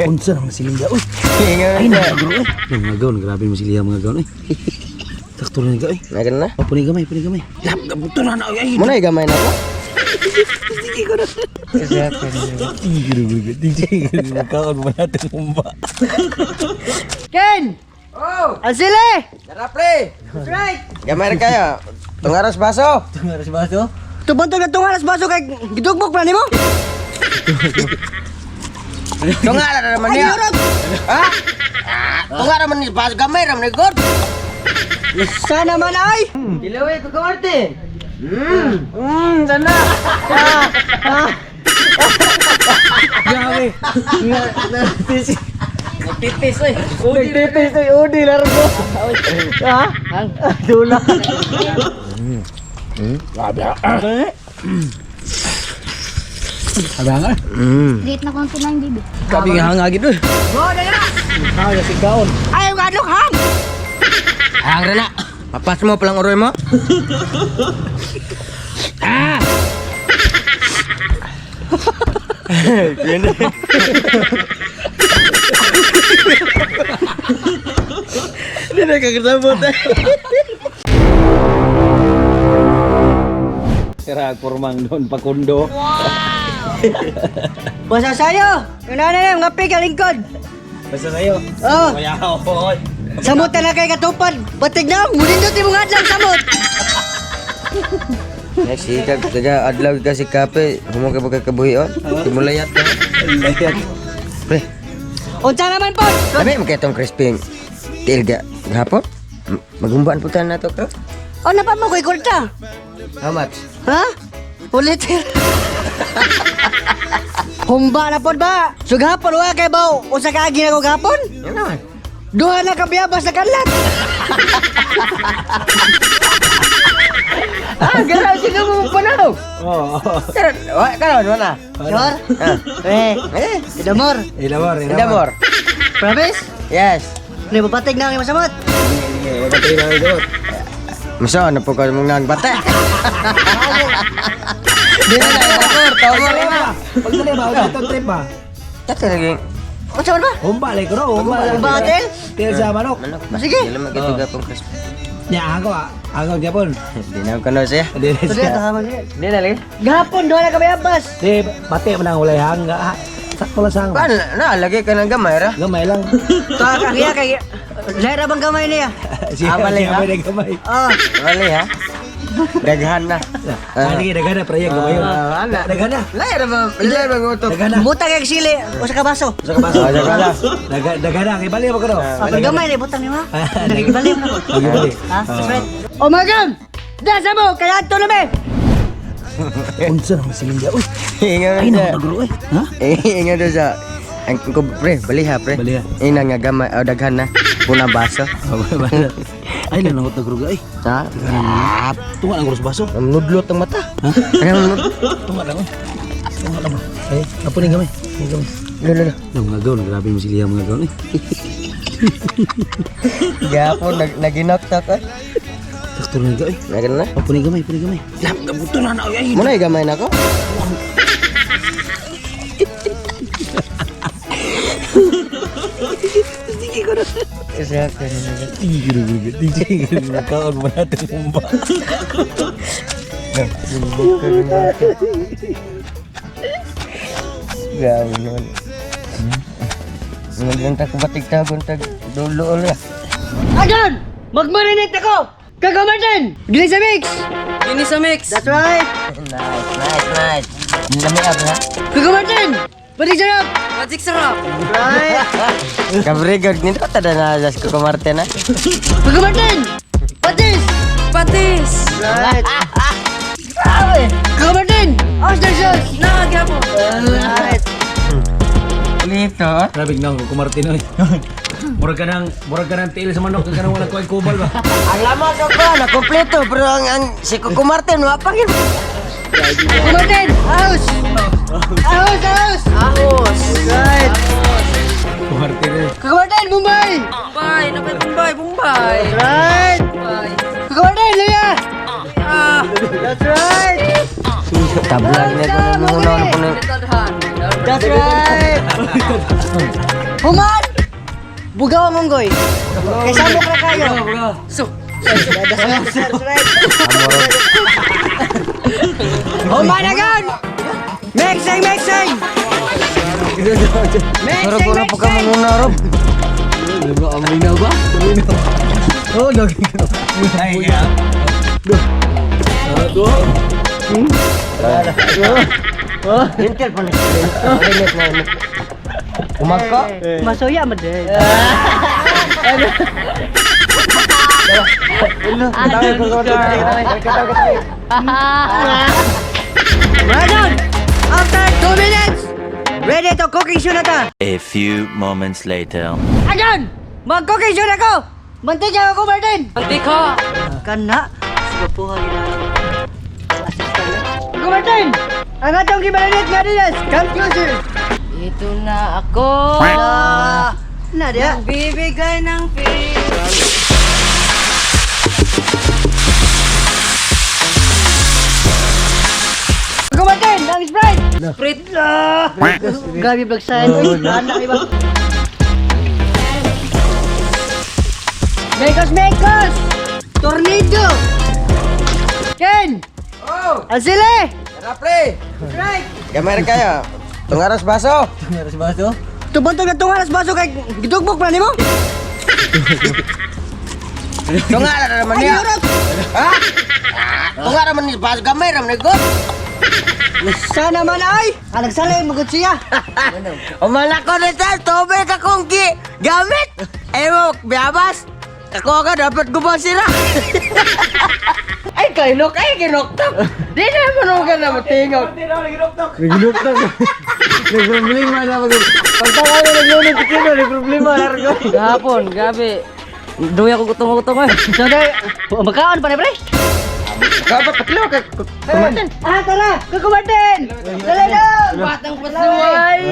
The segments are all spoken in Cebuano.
Unsa naman silinga, uy. Ingat Ay, na. nagagro, eh. Yung mga gaon, grabe mo siliha mga gaon, eh. Sakto na ga, eh. Nagan na. Oh, puni gamay, puni gamay. Lap, buto na na, ay. Muna gamay na ko. Magkaon mo natin humba. Ken! Oh! Ang sili! Tara pre! That's right! Gamay ra kayo. Tungaras baso. Tungaras baso? Tubantog na tungaras baso kay gidugbog pa nimo? Tungara na naman Ay, niya. yurot! Ha? Ah, Tungara man ni baso gamay ra man ni God. Sana man ay! Dilawi ko kamartin. Sana. Grabe. Nagtitis oy. Nagtitis oy, udi largo. Ha? Dula. Grabe. Ah. Abangan. Liit na konti lang, bibi. Kabi nga hangagid oy. Go na na! Ah, si kaon. Ay, ang adlok hang! Hang ra na. Papas mo palang uroy mo. Ah! Hindi na kakasabot. Sira kurmang doon pakundo. Basta sayo! Yung na mga pig lingkod! Basta sa'yo. Oh! Kaya ako. Samot na kay katupad! Batig na! Mulindot imong adlaw samot! Next, hikag, taga adlaw ka si kape, humong ka ba kakabuhi on? Timulayat ka. Layat. Pre, Unsa naman po? dami mo kaya itong crispy tiil ga gahapon? Magumbaan po tayo na to, bro. O napa mo ko'y kulta? How much? Ha? Ulit. Humba na pod ba? So gahapon wa kay baw usa ka agi na ko gahapon? Yan naman. Duha na ka biyabas na kanlat. Ah, gano'n, sige mo panaw. Oo. Karon, wa, karon, wala. Sure? Ah. Eh, Eh, idamor. Ilamor, Indamor. Promise? Yes. Ni babatig na ang masamot. Babatay na ito. Maso, ano po ka mong nagbata? Di na na, indamor, tawag na. Pagdali ba? Ito trip ba? Tata lagi. Unsa man ba? Humba, like ro. Humba. Humba, ate? Tiil sa manok. Manok. Ah, sige. Di naman kita gapong crispy. Ya, ako ah. Ako Japon. Di na ko na siya. Di na Tuloy siya. ta man sige. Di na lagi. Gahapon duha na ka biyabas. Di, pati mo nang ulay hangga. Ah, sakto lang sa hangga. Paano, na, lagi ka ng gamay ra? Gamay lang. Ta ka kaya kay Lera bang gamay niya? Siya, Ah, mali, siya ha? may gamay. Oh, Mali ha? Daghan na. Ah, sige, daghan na, praya, gamay yun. Ah, ana. Daghan na. Lair ba? Lair ba utok? Daghan na. butang kay sili usa ka baso. Sa kabaso. Ah, sa kabaso. Daghan na, kay bali ba ko no? Ah, pag gamay ni butang nimo. Nagibali mo na ko. Okay, bali. Ha? That's right. Oh my God! Dasa mo kaya adto na be. Unsa naman silinga, uy. Ingat Ay, na. nagro, eh. Ha? Ingat doon sa ang ko pre, bali ha pre. Bali ha. Ina nga gamay o daghan na. Puna baso. Ay, lanangot na gruga, eh. Ha? Ah, Tunga lang sa baso. nudlot ang mata. Ha? Ano nudlot? Tunga lang, eh. Tunga lang. Ay, apo ni gamay. Ni gamay. Lo lo lo. Yung mga gaon, grabe mo sila mga gaon, eh. Gapon nag naginoktok eh. Sakto na ga, eh. Nagan na. Apo ni gamay, puni gamay. Lap, buto na na, ay. Muna gamay na ko. Kaon mo natin humba. Grabe naman. Maglang tag batig tagon tag dulo ulit. Agan! Magmarinate ako! Kaka Martin! Dili sa mix! Dini sa mix. That's right! Nice, nice, nice. Lami ab ha. Kaka Martin! Batik sarap! Magic sarap. Right! Kabrigod nito tada na jas ko Martin ha. Kaka Martin! Patis! Patis. Right! Kaka Martin! Oyster sauce! Nakagyapon. Right! Lito. Grabe na ko kumartin oy. Murag ka nang tiil sa manok kag kanang wala ko ay kubal ba. Ang lamas ko na kompleto pero ang si Coco Martin wa pa gid. Kaka Martin! Ahos! Ahos! Ahos! Ahos. Right! Kumartin oy. Kaka Martin! Mumbai! Bombay. Napay Bombay. Bombay. Right! Bombay. Kaka Martin! Luya! Ah. That's right! Tablag na ko nung una po Tadhan. That's right! Human! Bugaw ang unggoy. Kay samok ra kayo. So, That's right. Human again! Mixing, mixing! Mixing, mixing! Oh, dog. Ay, kaya. Umagka. Masuya man din. Right. After 2 minutes, ready to cooking show na ta. A few moments later. Again! Mag-cooking show na ko! Mantika ako, Martin! mantika. Kana, sugapuha yun na. Go, Martin! Ang atong gimarinate nga dinas, come closer! Ito na ako. Ah, na diya. Bibigay ng fish. Go, Martin! Ang Sprite! Sprite. Ah! Grabe bagsayan. Uy, anak iba. Mekos, mekos! Tornado! Ken! Oh! Ang sili! Tara, pre! Right! Gamay kayo. Tungaras baso. Tungaras baso? Tubantog na tungaras baso kay gidugbok pa nimo? Tungara na naman Ay, niya. yurot! Ha? Tungara man ni baso gamay ra man ni god. Sana man ay! Ah, nagsalay magud siya. Umala ko na tal, tubig akong gi gamit. Eh mo, biyabas. Ako ka dapat guba sila. Ay, kainok, ay, ginoktok. Di na naman ka na matingog. Naguluptag. Nagproblema na pag pagtawa na naglunod si Kino, nagproblema largo. Gahapon, grabe. Duya ko gutom-gutom eh. So, dahil, magkaon pa na pre? Dapat patlo ka. Kumatin. Ah, tara! Kukumartin! Dali na! Batang pasiway.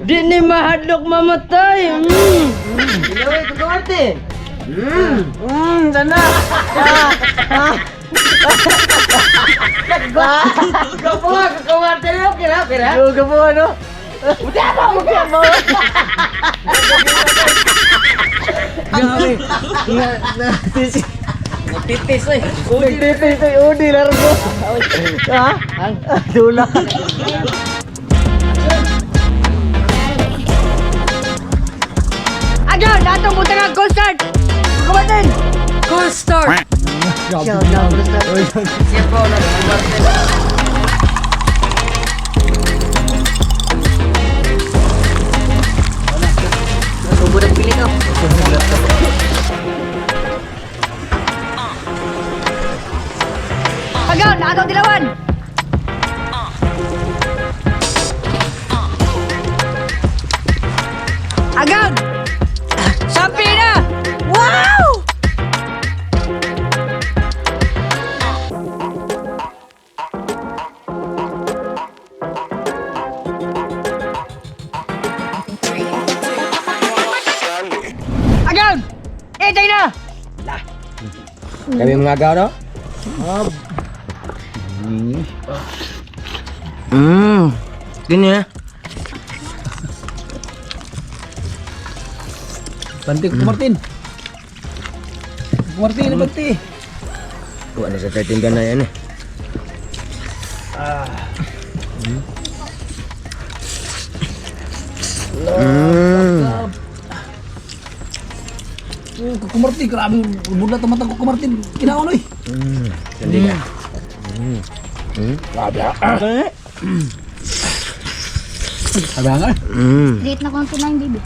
Di ni mahadlok mamatay. Mm. Ilaw, kumatin. Dana. Kapuha, kumatin. Okay na, okay na. Yo, gapo ano? Grabe. Na na tisi. Nagtitis eh. Nagtitis ay udi largo. Ha? Dula. Agad! Atong butang ang cold start! Kukumartin! Cool start. Shout out, cold start. Siya po, nagkumatin. Tubo ng pilit oh. Agaw, naagaw dilawan! Agaw! Sampi na! Wow! Agaw! Itay na! Kami mga agaw, no? Gini ya. Banti ko Martin. Martin, banti. Kuha na sa 13 na yan eh. Kuko Martin, grabe. Budlat ang mata Kuko Martin. Kinaon oy. Hindi ka. Grabe. Abangan. Straight na kong tinaing bibi.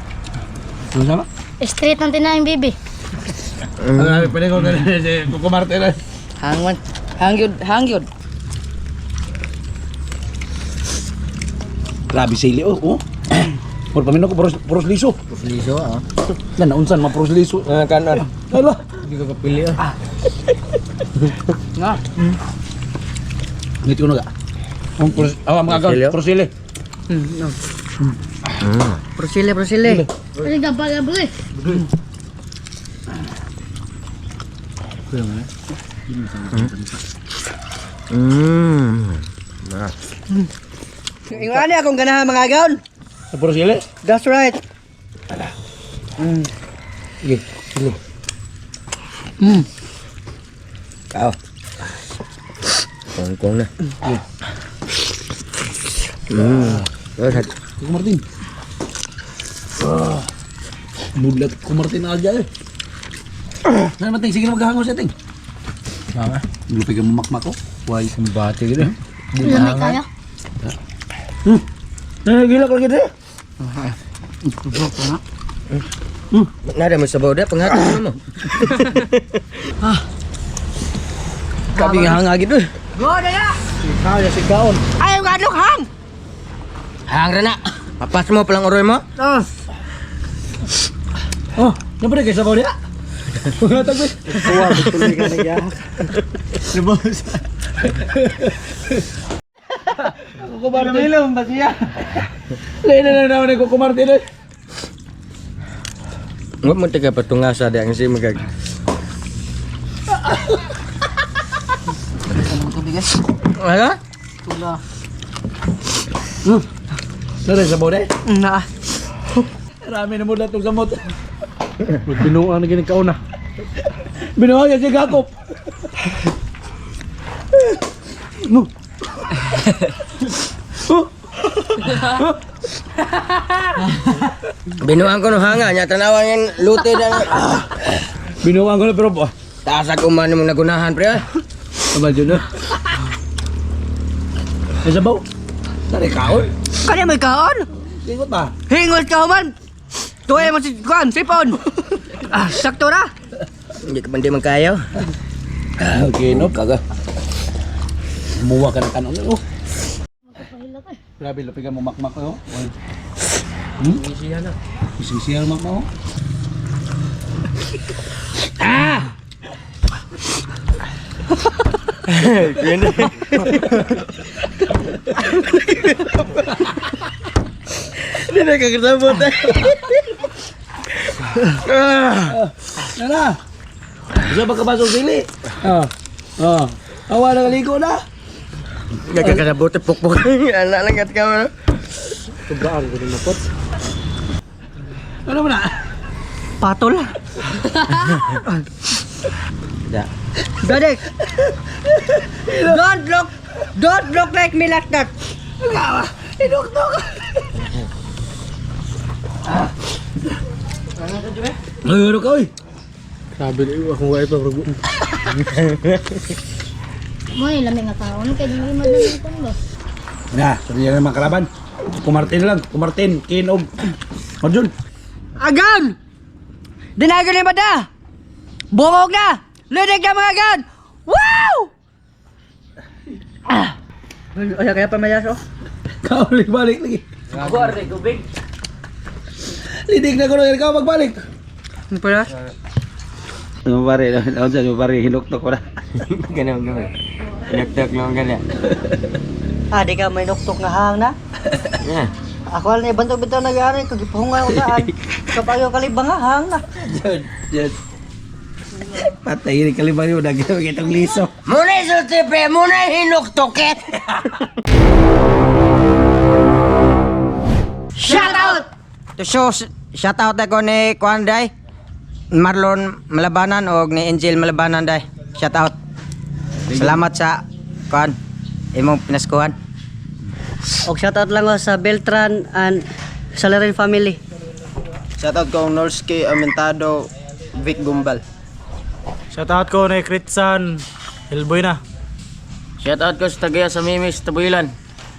Ano sama? Straight ang tinaing bibi. Ano pwede ko si Kuko Martin. eh. Hangman. Hangyod, hangyod. Grabe sili oh. Oh. Puro paminaw ko puros puros liso. Puros liso, ah. Na naunsan ma puros liso. Ah, kanon. Ala. Hindi ka kapili, ah. Nga. Ngiti ko na ga. Ang puros, awa mga Puros sili, oh. puros sili. Prosile, prosile. Pwede ka pa gabi. Yung ani akong ganahan mga agaw. Sa puros sili. That's right. Sige, sige. Kao. Kong-kong na. Kuko Martin. Ah. Budlat ko Martin aja eh. Sana mating sige na maghahangos sa ting. Mama. Lupi ka mamakmak ko. Why? Bati gid. Lamay kayo. Nagilak lagi deh. Nada mo sabaw da panghatag mo. Kabi nga hanga gid. Go na ya! Kaya si kaon. Ay, ngadlok hang! Hang ra na. Papas mo palang oroy mo. Ah, Oh, napa kay sabaw dia? Panghatag ko. Kuwa tuloy ka nagyak. Lubos. Kuko Martin. Milom ba siya? Lain na naman ni Kuko Martin. Eh. Wa mo taga patungasa di ang si magag. Ano? Tula. Nare sabaw dia. Na. Rami na mudlat og samot. Binuang na gini kauna. Binuang ya si Gakop. No. Binuang ko no hanga nya tanawan yan lute na. Binuang ko na pero ah, Taas ako man mo nagunahan pre. Aba dyan na. May sabaw. Nare kaon. Kanya may kaon? Ingot ba? Hingos ka man! Tuwi mo si Kuan, sipon! Ah, sakto na! Hindi ka man di man kayo. Okay, no? Kaga. Muwa ka ng kanon. Oh. Grabe, lupigan mo makmak ko. Oh. Hmm? Isisiya na. Makmak oh. Hindi na kakasabot. Nana! Gusto ba kabasong sili? Ah. Ah. Awa na kaligo na. Nagkakasabot pukpuk. Anak lang kat ka mo. Sobraan ko na pot. Ano mo na? Patol. Da. Dadek! Don't look like me like that! Ay, ano ka, oy? Grabe na akong wife bro. Mo ni lamay nga kaon kay dili madali kon ba. Na, sabi niya naman kalaban. Kumartin lang, kumartin, kinog. Arjun, Agan! Dinagan ni Mada! Bungog na! Linig na mga agan! Wow! Ah! Ay, kaya pa mayas oh. kaulik balik lagi. Lidig na ko na, ikaw magbalik. Ano pala? Ano pare, ano sa pare, hinuktok ko na. Ganun ganun. Naktak lang gana. Ah, di ka may nuktok nga hang na. Yeah. Ako na ibang bitaw nag-aari ko gipuhungan ko taan. Kapayo kalibang nga hang na. Jud, jud. Patay ni kalibang yun, nagawin itong liso. Muna sulti pre, muna hinuktok eh. Shout out! To show shout out ako ni Kuan Day. Marlon Malabanan og ni Angel Malabanan day. Shout out. Salamat sa Kuan imong pinaskuhan. Og shout out lang ko sa Beltran and Salarin family. Shoutout ko ang Norske Amentado Vic Gumbal. Shoutout ko ni Kritsan. Hellboy na. Shoutout ko sa Tagaya sa Mimis, Tabuilan.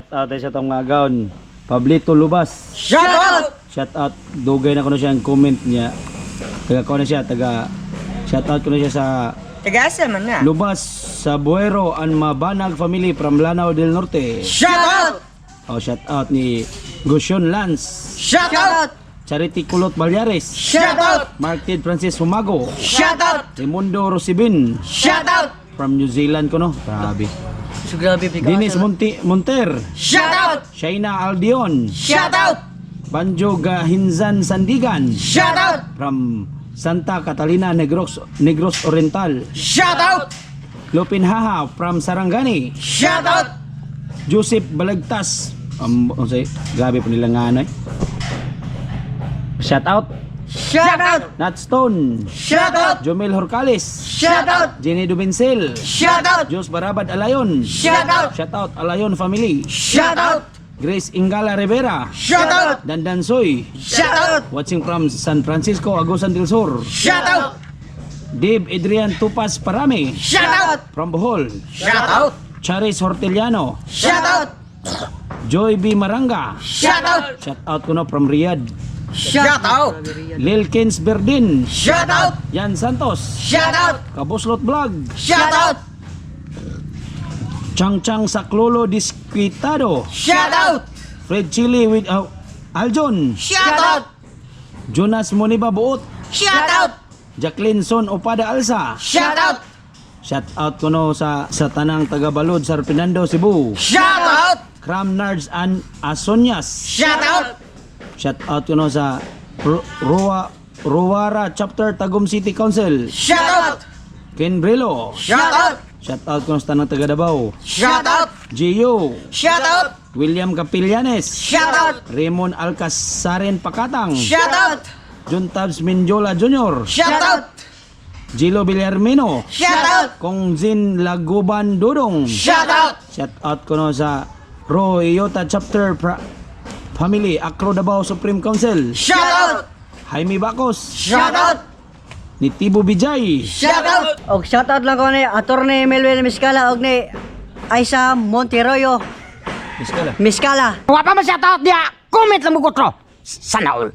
Tatay sa tong agaon, Pablito Lubas. Shout out. Shout out, dugay na ko na siya ang comment niya. Taga ko na siya, taga shout out ko na siya sa Tagasa man na. Lubas sa Buero and Mabanag family from Lanao del Norte. Shout out. Oh, shout out ni Gusyon Lance, Shout out. Charity Kulot Balyares, Shout out. Mark Ted Francis Humago, Shout out. Raimundo Rosibin Shout out. from New Zealand ko no. Grabe. So grabe big. Dennis Monte Monter, Shout out. Shaina Aldion, Shout out. Banjo Gahinzan Sandigan Shout out. from Santa Catalina Negros Negros Oriental, Shout out. Lupin Haha from Sarangani, Shout out. Joseph Balagtas. Unsay, grabe po nila nga ano eh. Shout out. Shout out! Nat Stone. Shout out! Jomel Horcales. Shout out! Jenny Dubencel. Shout out! Jos Barabad Alayon. Shout out! Shout out Alayon family. Shout out! Grace Ingala Rivera. Shout out! Dandan Soy. Shout out! Watching from San Francisco, Agusan del Sur. Shout out! Dave Adrian Tupas Parame. Shout out! From Bohol. Shout out! Charis Horteliano. Shout out! Joy B. Maranga. Shout out! Shout out ko no from Riyadh. Shout out! Lilkins Berdin. Shout out! Yan Santos. Shout out! Kabuslot Vlog. Shout out! Chang Chang Saklolo Disquitado. Shout out! Fred Chili with Aljon. Shout out! Jonas Moniba Buot. Shout out! Jacqueline Son Opada Alsa. Shout out! Shout out ko no sa tanang taga-Balod, Sir Fernando, Cebu. Shout out! Cram Nards and Asonyas. Shout out! Shout out ko no sa Ruara Chapter Tagum City Council. Shout out! Ken Brilo. Shout out! Shout out ko no sa tanang taga Davao. Shout out! Gio. Shout out! William Capillanes. Shout out! Raymond Alcazaren Pakatang. Shout out! John Tabs Menjola Jr. Shout out! Gilo Villarmino. Shout out! Kong Zin Laguban Dudong. Shout out! Shout out ko no sa Royota Chapter Family Acro Davao Supreme Council. Shout out! Jaime Bacos. Shout out! Nitibo Bijay. Shout out! Og shout out lang ko ni Attorney Melvin Miscala og ni Aisa Monteroyo Miskala. Miscala. Wa pa man shout out niya. Comment lang mo kutro. Sana all.